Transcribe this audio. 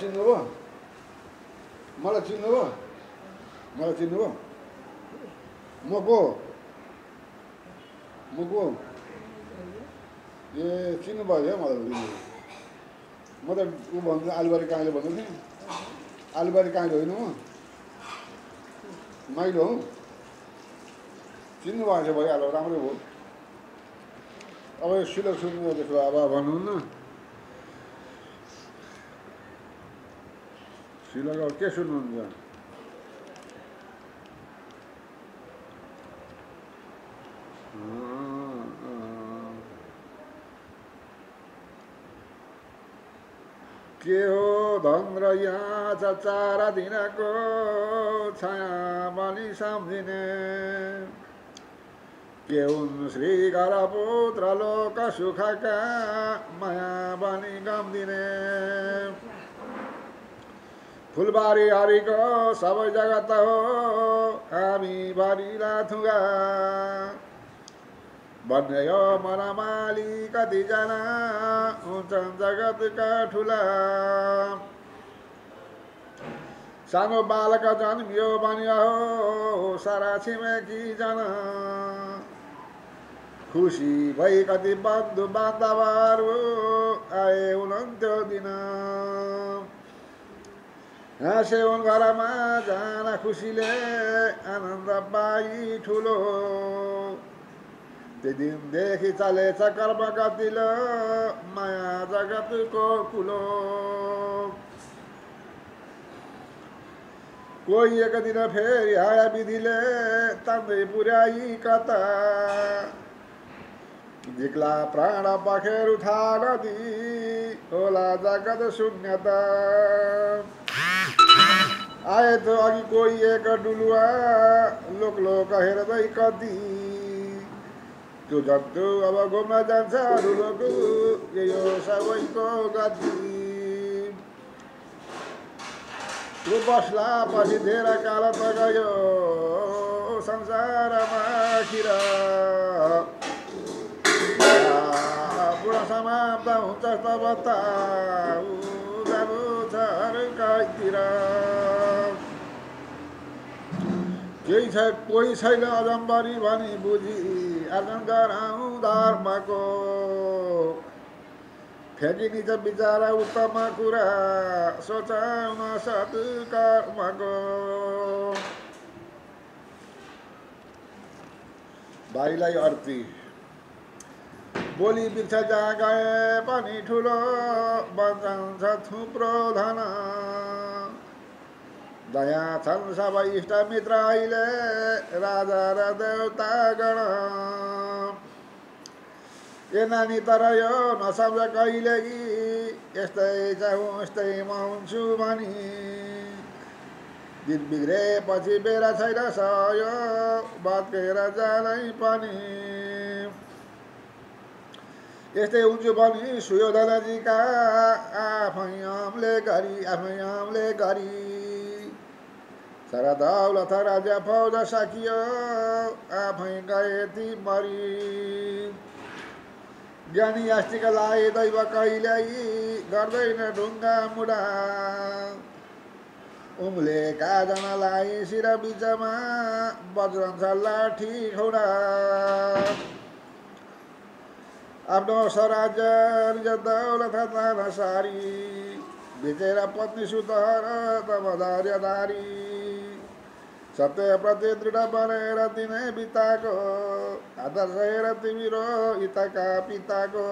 चिन्नुभयो मलाई चिन्नुभयो मलाई चिन्नुभयो म को ए चिन्नुभयो मलाई म त ऊ भन्नु आलुबारी काँले भन्नु थिएँ आलुबारी काँले होइन म माइलो हौ चिन्नु भएको छ भइहाल्यो राम्रै हो अब यो सिलक सुन्नु त्यसो अब भन्नुहुन्न सिलक अब के सुन्नुहुन्छ के हो धन र यहाँ छ 4 दिनको छाया पनि सम्झिने के हुन् श्री घर पुत्र लोक सुखका माया पनि गम दिने फुलबारी हरिको सबै जगत हो हामी भरिला थुगा भन्ने यो मनमाली कतिजना हुन्छन् जगतका ठुला सानो बालक जन्मियो भने हो सारा छिमेकी जन खुसी भई कति बन्धु बान्धवहरू आए हुनुहुन्थ्यो दिन हाँसे उन घरमा जान खुसीले आनन्द पाई ठुलो त्यो दिनदेखि चलेछ कर्म गतिलो माया जगतको कुलो कोही एक दिन फेरि आया विधिले तान्दै पुर्याई कता जिग्ला प्राण पखेर उठा नदी होला जगत शून्यता आए त अघि कोही एक डुलुवा लोक लोक हेर्दै कति त्यो जन्तु अब घुम्न जान्छ डुलोको यो सबैको गति त्यो बस्ला पछि धेरै काल त गयो संसारमा खिरा बुढा समाप्त हुन्छ तब त जानु छ अर्कैतिर केही छ कोही छैन अजम्बरी भनी बुझी आर्जन गराउँ धर्मको फ्याँकिदिन्छ बिचारा उत्तम कुरा सोचाउन सत्कर्मको भाइलाई अर्ती बोली बिर्छ जहाँ गए पनि ठुलो बन्छ थुप्रो धन दया छन् सबै इष्ट मित्र अहिले राजा र देवतागण ए नानी तर यो नसम्झ कहिले यस्तै जाउँ यस्तै म हुन्छु भनी दिन बिग्रेपछि बेला छैन सयो भत्केर जानै पनि यस्तै हुन्छु भनी सुयोधनजीका आफै आमले गरी सारा दौलत राजा फौज सकियो आफै गए ती मरी ज्ञानी आस्तिकलाई दैव कहिल्यै गर्दैन ढुङ्गा मुडा उम्लेका जनलाई शिर बिचमा बज्रन्छ लाठी खौडा आफ्नो स्वराज्य निज दौलत दान सारी बेचेर पत्नी सुतर तब धैर्यधारी सत्य प्रति दृढ बनेर दिने बिताको आदर्श हेर तिम्रो हितका पिताको।